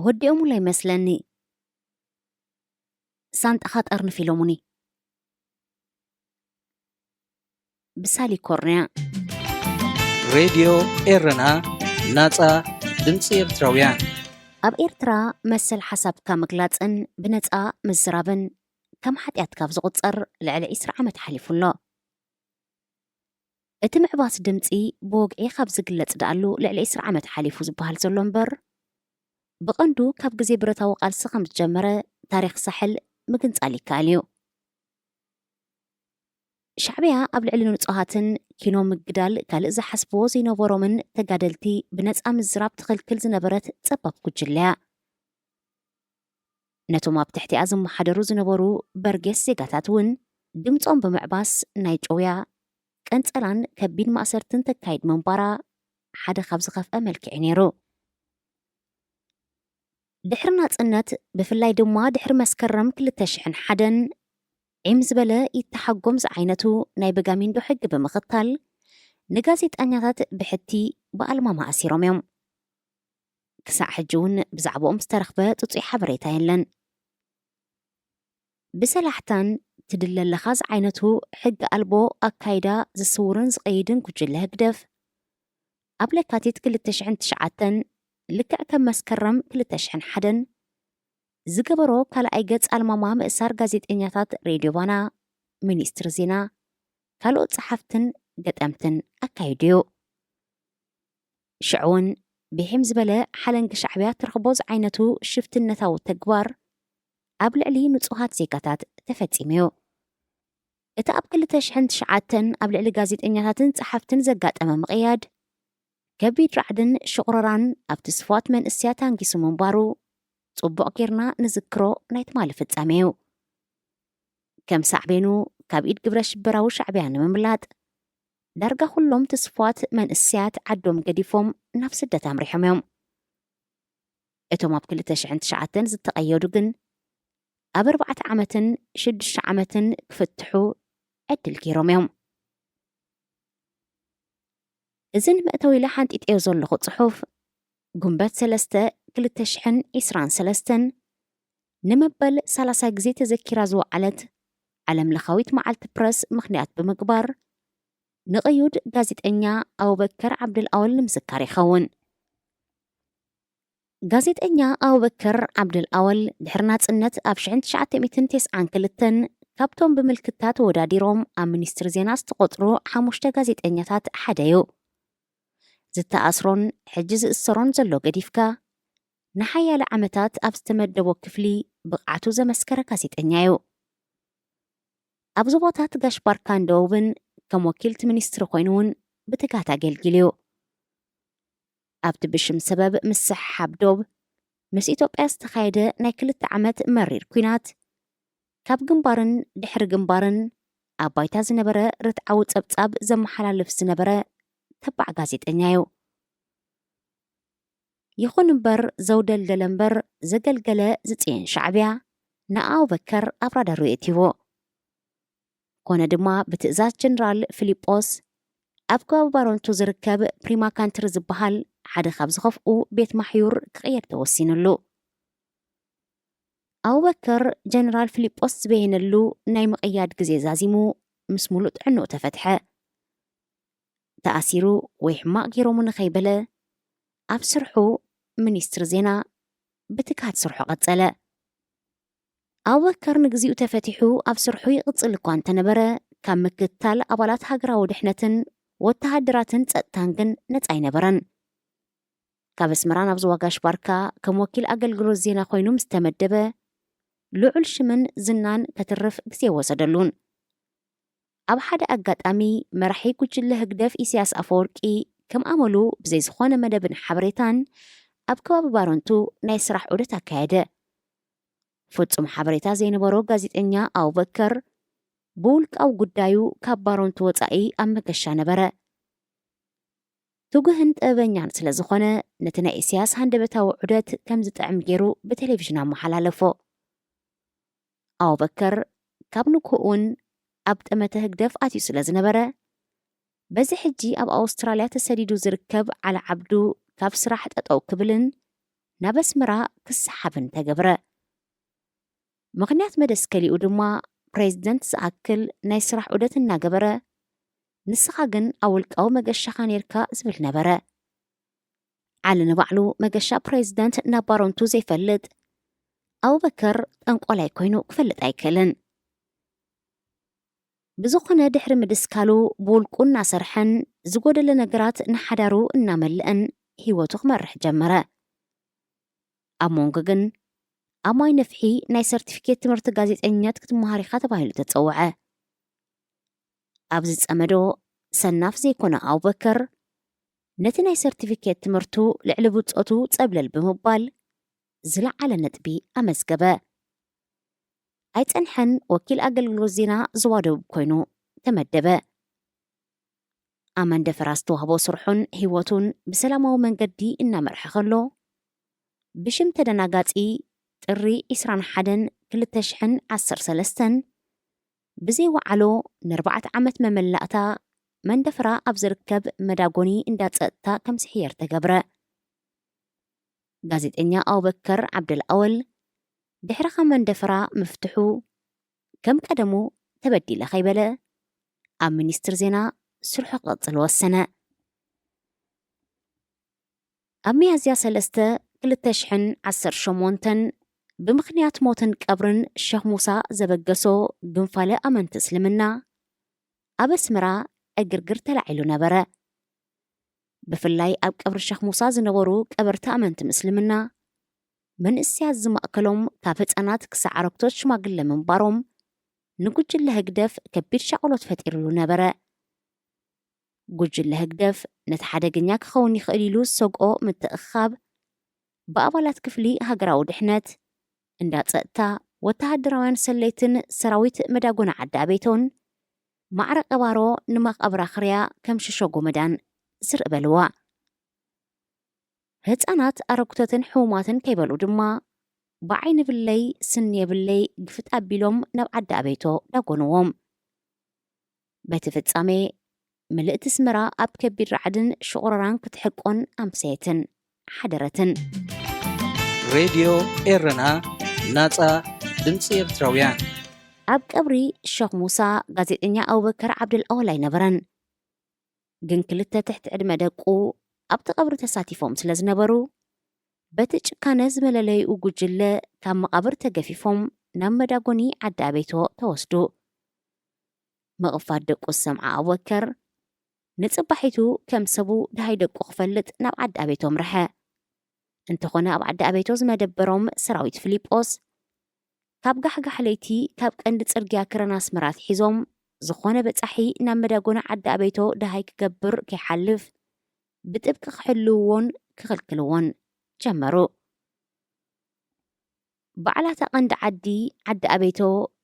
ወዲኦሙላ ይመስለኒ። ሳንጣኻ ጠርንፍ ኢሎሙኒ። ብሳሊ ኮርንያ። ሬድዮ ኤረና፣ ናጻ ድምጺ ኤርትራውያን። ኣብ ኤርትራ መሰል ሓሳብካ ምግላጽን ብነጻ ምዝራብን ከም ሓጢኣት ካብ ዝቑጸር ልዕሊ ዕስራ ዓመት ሓሊፉ ኣሎ። እቲ ምዕባስ ድምጺ ብወግዒ ካብ ዝግለጽ ደኣሉ ልዕሊ ዕስራ ዓመት ሓሊፉ ዝበሃል ዘሎ እምበር፣ ብቐንዱ ካብ ግዜ ብረታዊ ቃልሲ ከም ዝጀመረ ታሪኽ ሳሕል ምግንጻል ይከኣል እዩ። ሻዕብያ ኣብ ልዕሊ ንጹሃትን ኪኖ ምግዳል ካልእ ዝሓስብዎ ዘይነበሮምን ተጋደልቲ ብነጻ ምዝራብ ትኽልክል ዝነበረት ጸባብ ጉጅለ እያ። ነቶም ኣብ ትሕቲኣ ዝመሓደሩ ዝነበሩ በርጌስ ዜጋታት እውን ድምጾም ብምዕባስ ናይ ጨውያ፣ ቀንጸላን ከቢድ ማእሰርትን ተካይድ ምንባራ ሓደ ካብ ዝኸፍአ መልክዕ እዩ ነይሩ። ድሕሪ ናጽነት፣ ብፍላይ ድማ ድሕሪ መስከረም ክልተ ሽሕን ሓደን ዒም ዝበለ ይተሓጎም ዝዓይነቱ ናይ በጋሚንዶ ሕጊ ብምኽታል ንጋዜጠኛታት ብሕቲ ብኣልማማ ኣሲሮም እዮም። ክሳዕ ሕጂ እውን ብዛዕባኦም ዝተረኽበ ጽጹይ ሓበሬታ የለን። ብሰላሕታን ትድለ ኣለኻ ዝዓይነቱ ሕጊ ኣልቦ ኣካይዳ ዝስውርን ዝቐይድን ጉጅለ ህግደፍ፣ ኣብ ለካቲት ክልተ ሽሕን ትሽዓተን ልክዕ ከም መስከረም ክልተ ሽሕን ሓደን ዝገበሮ ካልኣይ ገጽ ኣልማማ ምእሳር ጋዜጠኛታት ሬድዮ ባና፣ ሚኒስትሪ ዜና፣ ካልኦት ጸሓፍትን ገጠምትን ኣካይዱ እዩ። ሽዑ እውን ብሒም ዝበለ ሓለንጊ ሻዕብያ ትረኽቦ ዝዓይነቱ ሽፍትነታዊ ተግባር ኣብ ልዕሊ ንጹሃት ዜጋታት ተፈጺሙ እዩ። እቲ ኣብ ክልተ ሽሕን ትሽዓተን ኣብ ልዕሊ ጋዜጠኛታትን ጸሓፍትን ዘጋጠመ ምቕያድ፣ ከቢድ ራዕድን ሽቑረራን ኣብቲ ስፉዋት መንእሰያት ኣንጊሱ ምንባሩ ጽቡቕ ጌርና ንዝክሮ ናይ ትማሊ ፍጻሜ እዩ። ከም ሳዕቤኑ፣ ካብ ኢድ ግብረ ሽበራዊ ሻዕብያ ንምምላጥ፣ ዳርጋ ኩሎም ትስፉዋት መንእሰያት ዓዶም ገዲፎም ናብ ስደት ኣምሪሖም እዮም። እቶም ኣብ ክልተ ሽሕን ትሽዓተን ዝተቐየዱ ግን፣ ኣብ ኣርባዕተ ዓመትን ሽዱሽተ ዓመትን ክፍትሑ ዕድል ገይሮም እዮም። እዚ ንመእተዊ ኢለ ሓንጢጠዮ ዘለኹ ጽሑፍ፣ ጉንበት ሰለስተ ክልተ ሽሕን ዕስራን ሰለስተን ንመበል ሰላሳ ግዜ ተዘኪራ ዝወዓለት ዓለም ለኻዊት መዓልቲ ፕረስ ምኽንያት ብምግባር፣ ንቕዩድ ጋዜጠኛ ኣቡበከር ዓብደልኣወል ንምዝካር ይኸውን። ጋዜጠኛ ኣቡበከር ዓብደልኣወል ድሕሪ ናጽነት ኣብ ሽሕን ትሽዓተ ሚእትን ተስዓን ክልተን ካብቶም ብምልክታ ተወዳዲሮም ኣብ ሚኒስትሪ ዜና ዝተቖጽሩ ሓሙሽተ ጋዜጠኛታት ሓደ እዩ። ዝተኣስሮን ሕጂ ዝእሰሮን ዘሎ ገዲፍካ፣ ንሓያለ ዓመታት ኣብ ዝተመደቦ ክፍሊ ብቕዓቱ ዘመስከረ ጋዜጠኛ እዩ። ኣብ ዞባታት ጋሽ ባርካን ደቡብን ከም ወኪል እቲ ሚኒስትሪ ኮይኑ እውን ብትግሃት ኣገልጊሉ እዩ። ኣብቲ ብሽም ሰበብ ምስሕሓብ ዶብ ምስ ኢትዮጵያ ዝተኻየደ ናይ ክልተ ዓመት መሪር ኲናት፣ ካብ ግንባርን ድሕሪ ግንባርን ኣብ ባይታ ዝነበረ ርትዓዊ ጸብጻብ ዘመሓላልፍ ዝነበረ ተባዕ ጋዜጠኛ እዩ። ይኹን እምበር፣ ዘውደልደለ እምበር ዘገልገለ ዝጽየን ሻዕብያ ንኣቡበከር ኣብ ራዳሩ የእትይዎ። ኮነ ድማ፣ ብትእዛዝ ጀነራል ፊሊጶስ ኣብ ከባቢ ባረንቱ ዝርከብ ፕሪማ ካንትሪ ዝበሃል ሓደ ካብ ዝኸፍኡ ቤት ማሕዩር ክቕየር ተወሲኑሉ። ኣቡበከር ጀነራል ፊሊጶስ ዝበየነሉ ናይ ምቕያድ ግዜ ዛዚሙ ምስ ሙሉእ ጥዕንኡ ተፈትሐ። ተኣሲሩ ወይ ሕማቕ ገይሮሙ ንኸይበለ፣ ኣብ ስርሑ፣ ሚኒስትሪ ዜና፣ ብትግሃት ስርሑ ቀጸለ። ኣቡበከር ንግዚኡ ተፈቲሑ ኣብ ስርሑ ይቕጽል እኳ እንተነበረ፣ ካብ ምክትታል ኣባላት ሃገራዊ ድሕነትን ወተሃደራትን ጸጥታን ግን ነጻ ኣይነበረን። ካብ ኣስመራ ናብ ዞባ ጋሽ ባርካ ከም ወኪል ኣገልግሎት ዜና ኮይኑ ምስ ተመደበ፣ ልዑል ሽምን ዝናን ከትርፍ ግዜ ወሰደሉን። ኣብ ሓደ ኣጋጣሚ፣ መራሒ ጉጅለ ህግደፍ ኢሳያስ ኣፈወርቂ ከም ኣመሉ ብዘይ ዝኾነ መደብን ሓበሬታን ኣብ ከባቢ ባረንቱ ናይ ስራሕ ዑደት ኣካየደ። ፍጹም ሓበሬታ ዘይነበሮ ጋዜጠኛ ኣቡበከር፣ ብውልቃዊ ጉዳዩ ካብ ባረንቱ ወጻኢ ኣብ መገሻ ነበረ። ትጉህን ጥበበኛን ስለ ዝኾነ፣ ነቲ ናይ ኢሳያስ ሃንደበታዊ ዑደት ከም ዝጥዕም ገይሩ ብቴሌቪዥን ኣመሓላለፎ። ኣቡበከር ካብ ንግሆ እውን ኣብ ጠመተ ህግደፍ ኣትዩ ስለ ዝነበረ፣ በዚ ሕጂ ኣብ ኣውስትራልያ ተሰዲዱ ዝርከብ ዓሊ ዓብዱ ካብ ስራሕ ጠጠው ክብልን ናብ ኣስመራ ክሰሓብን ተገብረ። ምኽንያት መደስከሊኡ ድማ ፕሬዝደንት ዝኣክል ናይ ስራሕ ዑደት እናገበረ፣ ንስኻ ግን ኣብ ውልቃዊ መገሻኻ ኔርካ ዝብል ነበረ። ዓሊ ንባዕሉ መገሻ ፕሬዝደንት ናብ ባሮንቱ ዘይፈልጥ ኣቡበከር ጠንቆላይ ኮይኑ ክፈልጥ ኣይክእልን። ብዝኾነ ድሕሪ ምድስካሉ ብውልቁ እናሰርሐን ዝጎደለ ነገራት ንሓዳሩ እናመልአን ህይወቱ ክመርሕ ጀመረ። ኣብ መንጎ ግን ኣብ ማይ ነፍሒ ናይ ሰርቲፊኬት ትምህርቲ ጋዜጠኛት ክትመሃር ኢኻ ተባሂሉ ተጸውዐ። ኣብ ዝጸመዶ ሰናፍ ዘይኮነ ኣቡበከር ነቲ ናይ ሰርቲፊኬት ትምህርቱ ልዕሊ ብጾቱ ጸብለል ብምባል ዝለዓለ ነጥቢ ኣመዝገበ። ኣይጸንሐን ወኪል ኣገልግሎት ዜና ዞባ ደቡብ ኮይኑ ተመደበ። ኣብ መንደፈራ ዝተዋህቦ ስርሑን ህይወቱን ብሰላማዊ መንገዲ እናመርሐ ከሎ፣ ብሽም ተደናጋጺ ጥሪ ዕስራን ሓደን ክልተ ሽሕን ዓሰርተ ሰለስተን ብዘይ ወዓሎ ንኣርባዕተ ዓመት መመላእታ መንደፈራ ኣብ ዝርከብ መዳጎኒ እንዳ ጸጥታ ከም ዝሕየር ተገብረ። ጋዜጠኛ ኣቡበከር ዓብደል ኣወል ድሕሪ ካብ መንደፈራ ምፍትሑ ከም ቀደሙ ተበዲለ ከይበለ ኣብ ሚኒስትር ዜና ስርሑ ክቕጽል ወሰነ። ኣብ ሚያዝያ ሰለስተ ክልተ ሽሕን ዓሰርተ ሸሞንተን ብምኽንያት ሞትን ቀብርን ሸኽ ሙሳ ዘበገሶ ግንፋለ ኣመንቲ እስልምና ኣብ ኣስመራ ዕግርግር ተላዒሉ ነበረ። ብፍላይ ኣብ ቀብሪ ሸኽ ሙሳ ዝነበሩ ቀበርቲ ኣመንቲ ምስልምና መንእሰያት ዝማእከሎም ካብ ህጻናት ክሳዕ ኣረግቶት ሽማግለ ምንባሮም ንጉጅለ ህግደፍ ከቢድ ሻቕሎት ፈጢርሉ ነበረ። ጉጅለ ህግደፍ ነቲ ሓደገኛ ክኸውን ይኽእል ኢሉ ዝሰግኦ ምትእኽኻብ ብኣባላት ክፍሊ ሃገራዊ ድሕነት፣ እንዳ ጸጥታ፣ ወተሃደራውያን ሰለይትን ሰራዊት መዳጎና ዓዲ ኣቤቶን ማዕረ ቀባሮ ንመቓብራ ክርያ ከም ሽሾ ጎመዳን ስር በልዋ። ህጻናት ኣረግቶትን ሕሙማትን ከይበልኡ ድማ ብዓይኒ ብለይ ስኒ የብለይ ግፍጥ ኣቢሎም ናብ ዓዲ ኣቤቶ ዳጎንዎም። በቲ ፍጻሜ ምልእቲ ኣስመራ ኣብ ከቢድ ራዕድን ሽቑረራን ክትሕቆን ኣምሰየትን ሓደረትን። ሬድዮ ኤረና፣ ናጻ ድምጺ ኤርትራውያን። ኣብ ቀብሪ ሸኽ ሙሳ ጋዜጠኛ ኣቡበከር ዓብደል ኣወል ኣይነበረን። ግን ክልተ ትሕቲ ዕድመ ደቁ ኣብቲ ቀብሪ ተሳቲፎም ስለ ዝነበሩ በቲ ጭካነ ዝመለለይኡ ጉጅለ ካብ መቓብር ተገፊፎም ናብ መዳጎኒ ዓዲ ኣቤቶ ተወስዱ። ምቕፋት ደቁ ዝሰምዓ ኣቡበከር ንጽባሒቱ ከም ሰቡ ደሃይ ደቁ ክፈልጥ ናብ ዓዲ ኣቤቶ ኣምርሐ። እንተኾነ ኣብ ዓዲ ኣቤቶ ዝመደበሮም ሰራዊት ፊሊጶስ ካብ ጋሕጋሕ ለይቲ ካብ ቀንዲ ጽርግያ ክረን ኣስመራ ኣትሒዞም ዝኾነ በጻሒ ናብ መዳጎኒ ዓዲ ኣቤቶ ደሃይ ክገብር ከይሓልፍ ብጥብቂ ክሕልውዎን ክኽልክልዎን ጀመሩ። ባዕላታ ቀንዲ ዓዲ ዓዲ ኣቤቶ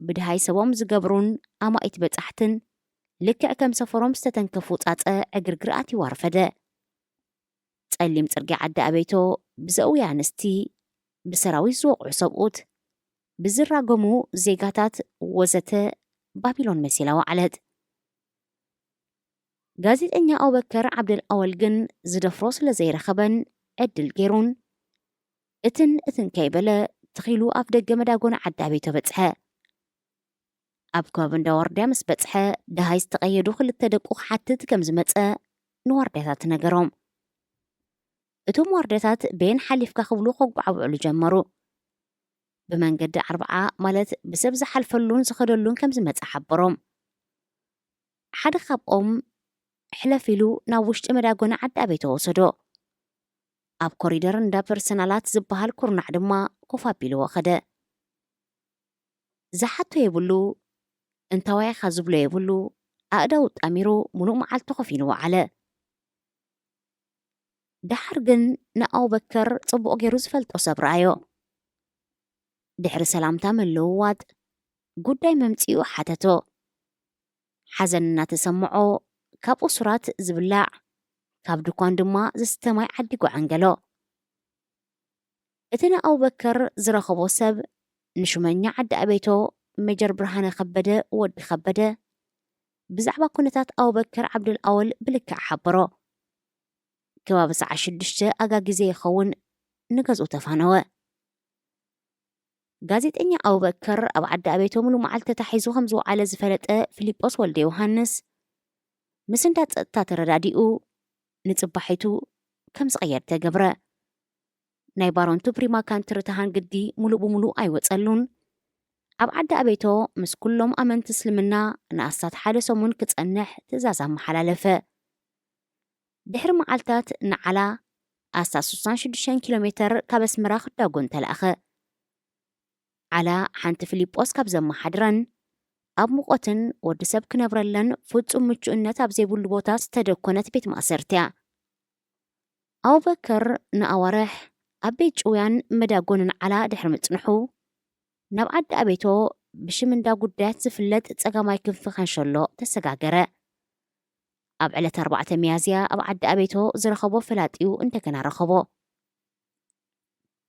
ብድሃይ ሰቦም ዝገብሩን ኣማኢት በጻሕትን ልክዕ ከም ሰፈሮም ዝተተንከፉ ጻጸ ዕግርግር ኣትይዋ ረፈደ። ጸሊም ጽርግያ ዓዲ ኣቤቶ ብዘእውያ ኣንስቲ፣ ብሰራዊት ዝወቕዑ ሰብኡት፣ ብዝራገሙ ዜጋታት ወዘተ ባቢሎን መሲላ ወዓለት። ጋዜጠኛ ኣቡበከር ዓብደል ኣወል ግን ዝደፍሮ ስለ ዘይረኸበን ዕድል ገይሩን እትን እትን ከይበለ ትኺሉ ኣፍ ደገ መዳጎኒ ዓዲ ኣቤቶ በጽሐ። ኣብ ከባቢ እንዳ ዋርድያ ምስ በጽሐ ደሃይ ዝተቐየዱ ክልተ ደቁ ክሓትት ከም ዝመጸ ንዋርድያታት ነገሮም። እቶም ዋርድያታት በየን ሓሊፍካ ክብሉ ከጓዓብዕሉ ጀመሩ። ብመንገዲ ኣርብዓ ማለት ብሰብ ዝሓልፈሉን ዝኸደሉን ከም ዝመጸ ሓበሮም። ሓደ ካብኦም ሕለፍ ኢሉ ናብ ውሽጢ መዳጎኒ ዓዲ ኣቤቶ ወሰዶ። ኣብ ኮሪደር እንዳ ፐርሰናላት ዝበሃል ኩርናዕ ድማ ኮፍ ኣቢልዎ ከደ። ዝሓቶ የብሉ፣ እንታዋይ ኢኻ ዝብሎ የብሉ፣ ኣእዳው ጣሚሩ ሙሉእ መዓልቲ ኮፍ ኢሉ ወዓለ። ደሓር ግን ንኣቡበከር ጽቡቕ ገይሩ ዝፈልጦ ሰብ ረኣዮ። ድሕሪ ሰላምታ ምልውዋጥ ጉዳይ መምጽኡ ሓተቶ። ሓዘን እናተሰምዖ ካብ እሱራት ዝብላዕ ካብ ድኳን ድማ ዝስተ ማይ ዓዲጉ ዓንገሎ። እቲ ንኣቡበከር ዝረኸቦ ሰብ ንሹመኛ ዓዲ ኣቤቶ ሜጀር ብርሃነ ከበደ ወዲ ከበደ ብዛዕባ ኩነታት ኣቡበከር ዓብዱል ኣወል ብልክዕ ሓበሮ። ከባቢ ሰዓት ሽዱሽተ ኣጋ ግዜ ይኸውን ንገዝኡ ተፋነወ። ጋዜጠኛ ኣቡበከር ኣብ ዓዲ ኣቤቶ ሙሉ መዓልቲ ተታሒዙ ከም ዝወዓለ ዝፈለጠ ፊሊጶስ ወልደ ዮሃንስ፣ ምስ እንዳ ጸጥታ ተረዳዲኡ ንጽባሒቱ ከም ዝቐየር ተገብረ። ናይ ባሮንቱ ፕሪማ ካንትሪ ተሃን ግዲ ሙሉእ ብሙሉእ ኣይወጸሉን። ኣብ ዓዲ ኣቤቶ ምስ ኩሎም ኣመንቲ እስልምና ንኣስታት ሓደ ሰሙን ክጸንሕ ትእዛዝ ኣመሓላለፈ። ድሕሪ መዓልታት ንዓላ ኣስታት ስሳን ሽዱሽተን ኪሎ ሜተር ካብ ኣስመራ ክዳጎን ተላእኸ። ዓላ ሓንቲ ፊሊጶስ ካብ ዘመሓድረን ኣብ ሙቐትን ወዲ ሰብ ክነብረለን ፍጹም ምቹእነት ኣብ ዘይብሉ ቦታ ዝተደኮነት ቤት ማእሰርቲ እያ። ኣቡበከር ንኣዋርሕ ኣብ ቤት ጭውያን መዳጎንን ዓላ ድሕሪ ምጽንሑ፣ ናብ ዓዲ ኣቤቶ ብሽም እንዳ ጉዳያት ዝፍለጥ ጸጋማይ ክንፊ ካንሸሎ ተሰጋገረ። ኣብ ዕለት ኣርባዕተ ሚያዝያ ኣብ ዓዲ ኣቤቶ ዝረኸቦ ፈላጢኡ እንደገና ረኸቦ።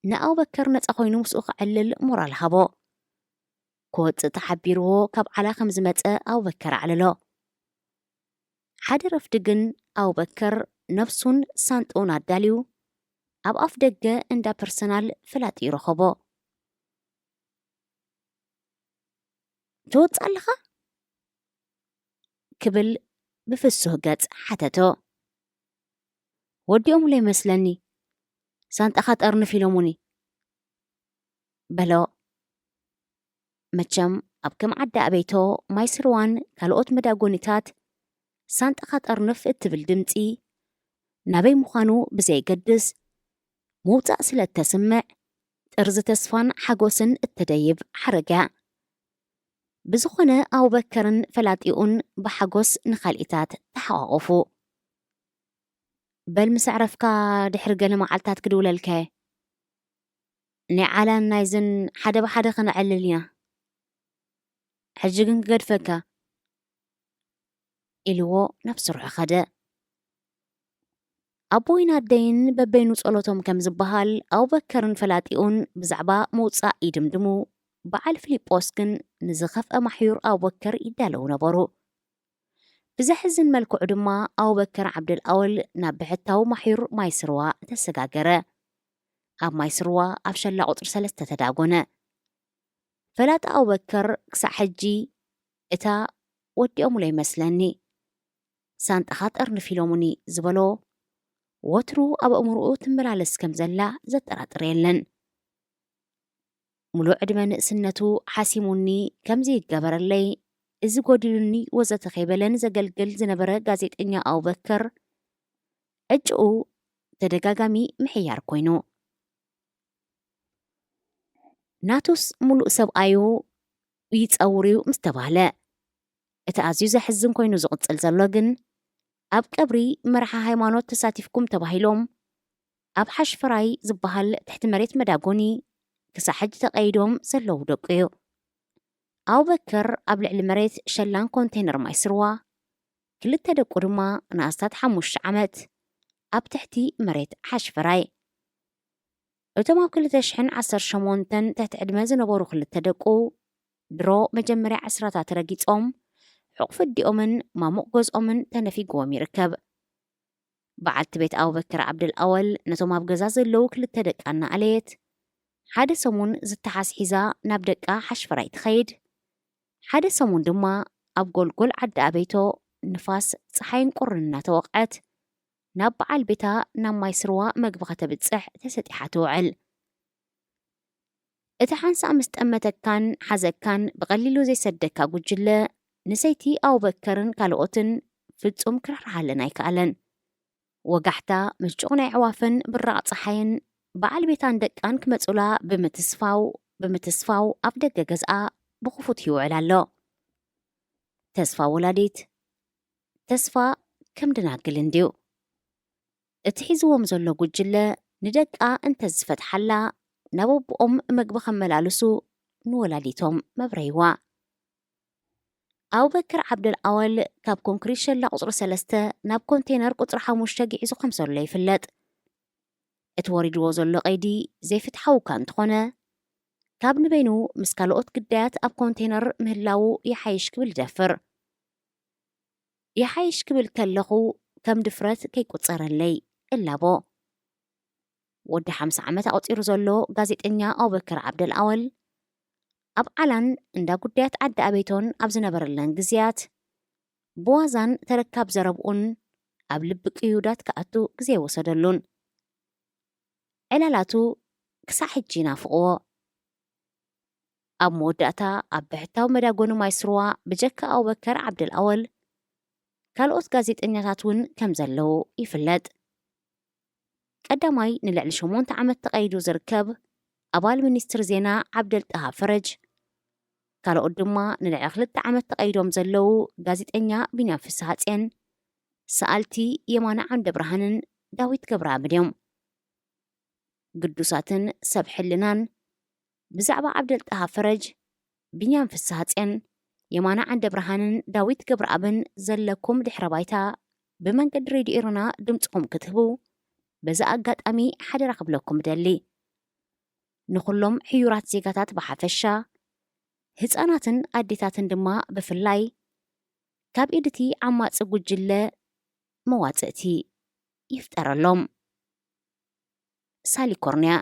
ንኣቡበከር ነጻ ኮይኑ ምስኡ ክዕልል ሞራል ሃቦ። ክወጽእ ተሓቢርዎ ካብ ዓላ ከም ዝመጸ ኣቡበከር ኣዕለሎ። ሓደ ረፍዲ ግን ኣቡበከር ነፍሱን ሳንጥኡን ኣዳልዩ ኣብ ኣፍ ደገ እንዳ ፐርሰናል ፈላጢኡ ረኸቦ። "ትወጽእ ኣለኻ?" ክብል ብፍሱህ ገጽ ሓተቶ። "ወዲኦምለይ መስለኒ፣ ሳንጣኻ ጠርንፍ ኢሎሙኒ" በሎ። መቸም ኣብ ከም ዓዲ ኣቤቶ፣ ማይ ስርዋን ካልኦት መዳጎኒታት ሳንጣኻ ጠርንፍ እትብል ድምጺ ናበይ ምዃኑ ብዘየገድስ ምውጻእ ስለ እተስምዕ፣ ጥርዚ ተስፋን ሓጎስን እተደይብ ሓረግ እያ። ብዝኾነ ኣቡበከርን ፈላጢኡን ብሓጎስ ንኻልኢታት ተሓቋቑፉ። "በል ምስ ኣዕረፍካ ድሕሪ ገለ መዓልታት ክድውለልካ እየ። ናይ ዓላን ናይዝን ሓደ ብሓደ ከነዕልል ኢና። ሕጂ ግን ክገድፈካ" ኢልዎ ናብ ስርሑ ኸደ። ኣቦይን ኣደይን በበይኑ ጸሎቶም ከም ዝበሃል፣ ኣቡበከርን ፈላጢኡን ብዛዕባ ምውጻእ ይድምድሙ። በዓል ፊልጶስ ግን ንዝኸፍአ ማሕዩር ኣቡበከር ይዳለዉ ነበሩ። ብዘሕዝን መልክዑ ድማ ኣቡበከር ዓብደል ኣወል ናብ ብሕታዊ ማሕዩር ማይ ስርዋ ተሰጋገረ። ኣብ ማይ ስርዋ ኣብ ሸላ ቁጽሪ ሰለስተ ተዳጎነ። ፈላጢ ኣቡበከር ክሳዕ ሕጂ እታ "ወዲኦምለይ መስለኒ፣ ሳንጣኻ ጠርንፍ ኢሎሙኒ" ዝበሎ ወትሩ ኣብ ኣእምሮኡ ትመላለስ ከም ዘላ ዘጠራጥር የለን። "ሙሉእ ዕድመ ንእስነቱ ሓሲሙኒ፣ ከምዚ ይገበረለይ፣ እዚ ጎዲሉኒ" ወዘተ ከይበለ ንዘገልግል ዝነበረ ጋዜጠኛ ኣቡበከር ዕጭኡ ተደጋጋሚ ምሕያር ኮይኑ። ናቱስ ሙሉእ ሰብኣዩ ይጸውር እዩ ምስ ተባህለ፣ እቲ ኣዝዩ ዘሕዝን ኮይኑ ዝቕጽል ዘሎ ግን፣ ኣብ ቀብሪ መርሓ ሃይማኖት ተሳቲፍኩም ተባሂሎም ኣብ ሓሽፈራይ ዝበሃል ትሕቲ መሬት መዳጎኒ ክሳዕ ሕጂ ተቐይዶም ዘለዉ ደቁ እዩ። ኣቡበከር ኣብ ልዕሊ መሬት ሸላን ኮንቴነር ማይ ስርዋ፣ ክልተ ደቁ ድማ ንኣስታት ሓሙሽተ ዓመት ኣብ ትሕቲ መሬት ሓሽፈራይ። እቶም ኣብ ክልተ ሽሕን ዓሰርተ ሸሞንተን ትሕቲ ዕድመ ዝነበሩ ክልተ ደቁ፣ ድሮ መጀመርያ ዕስራታት ረጊጾም፣ ሕቑፊ ኣዲኦምን ማሙቕ ገዝኦምን ተነፊግዎም ይርከብ። በዓልቲ ቤት ኣቡበከር ዓብደል ኣወል ነቶም ኣብ ገዛ ዘለዉ ክልተ ደቃ እናኣለየት፣ ሓደ ሰሙን ዝተሓዝሒዛ ናብ ደቃ ሓሽፈራይ ትኸይድ፣ ሓደ ሰሙን ድማ ኣብ ጎልጎል ዓዲ ኣቤቶ ንፋስ ጸሓይን ቁርን እናተወቕዐት፣ ናብ በዓል ቤታ ናብ ማይ ስርዋ መግቢ ከተብጽሕ ተሰጢሓ ትውዕል። እቲ ሓንሳእ ምስ ጠመተካን ሓዘካን ብቐሊሉ ዘይሰደካ ጉጅለ፣ ንሰይቲ ኣቡበከርን ካልኦትን ፍጹም ክራርሃለን ኣይከኣለን። ወጋሕታ፣ ምጭቕ ናይ ኣዕዋፍን ብራቕ ጸሓይን በዓል ቤታን ደቃን ክመጹላ ብምትስፋው፣ ብምትስፋው ኣብ ደገ ገዝኣ ብኽፉት ይውዕል ኣሎ። ተስፋ ወላዲት፣ ተስፋ ከም ደናግል እንድዩ። እቲ ሒዝዎም ዘሎ ጉጅለ ንደቃ እንተዝፈትሓላ፣ ናብ ኣቦኦም መግቢ ከመላልሱ ንወላዲቶም መብረይዋ። ኣቡበከር ዓብደል ኣወል ካብ ኮንክሪት ሸላ ቁጽሪ ሰለስተ ናብ ኮንቴነር ቁጽሪ ሓሙሽተ ግዒዙ ከም ዘሎ ይፍለጥ። እቲ ወሪድዎ ዘሎ ቀይዲ ዘይፍትሓዊ እኳ እንተኾነ፣ ካብ ንበይኑ ምስ ካልኦት ግዳያት ኣብ ኮንቴነር ምህላዉ ይሓይሽ ክብል ይደፍር። ይሓይሽ ክብል ከለኹ ከም ድፍረት ከይቁጸረለይ እላቦ። ወዲ ሓምሳ ዓመት ኣቑጺሩ ዘሎ ጋዜጠኛ ኣቡበከር ዓብደል ኣወል ኣብ ዓላን እንዳ ጉዳያት ዓዲ ኣበይቶን ኣብ ዝነበረለን ግዜያት ብዋዛን ተረካብ ዘረብኡን ኣብ ልቢ ቅዩዳት ክኣቱ ግዜ ወሰደሉን። ዕላላቱ ክሳዕ ሕጂ ይናፍቕዎ። ኣብ መወዳእታ ኣብ ብሕታዊ መዳጎኒ ማይ ስርዋ ብጀካ ኣቡበከር ዓብደል ኣወል ካልኦት ጋዜጠኛታት እውን ከም ዘለዉ ይፍለጥ። ቀዳማይ ንልዕሊ ሸሞንተ ዓመት ተቐይዱ ዝርከብ ኣባል ሚኒስትሪ ዜና ዓብደል ጣሃ ፈረጅ፣ ካልኦት ድማ ንልዕሊ ክልተ ዓመት ተቐይዶም ዘለዉ ጋዜጠኛ ቢንያም ፍስሃጽየን፣ ሰኣልቲ የማነ ዓንደ ብርሃንን ዳዊት ገብረኣብን እዮም። ግዱሳትን ሰብ ሕልናን ብዛዕባ ዓብደል ጣሃ ፈረጅ፣ ቢንያም ፍስሃጽየን፣ የማነ ዓንደ ብርሃንን ዳዊት ገብረኣብን ዘለኩም ድሕረ ባይታ ብመንገዲ ሬድዮ ኤረና ድምጽኹም ክትህቡ በዚ ኣጋጣሚ ሓደራ ክብለኩም እደሊ። ንኹሎም ሕዩራት ዜጋታት ብሓፈሻ፣ ህጻናትን ኣዴታትን ድማ ብፍላይ፣ ካብ ኢድቲ ዓማጺ ጉጅለ መዋጽእቲ ይፍጠረሎም። ሳሊኮርንያ።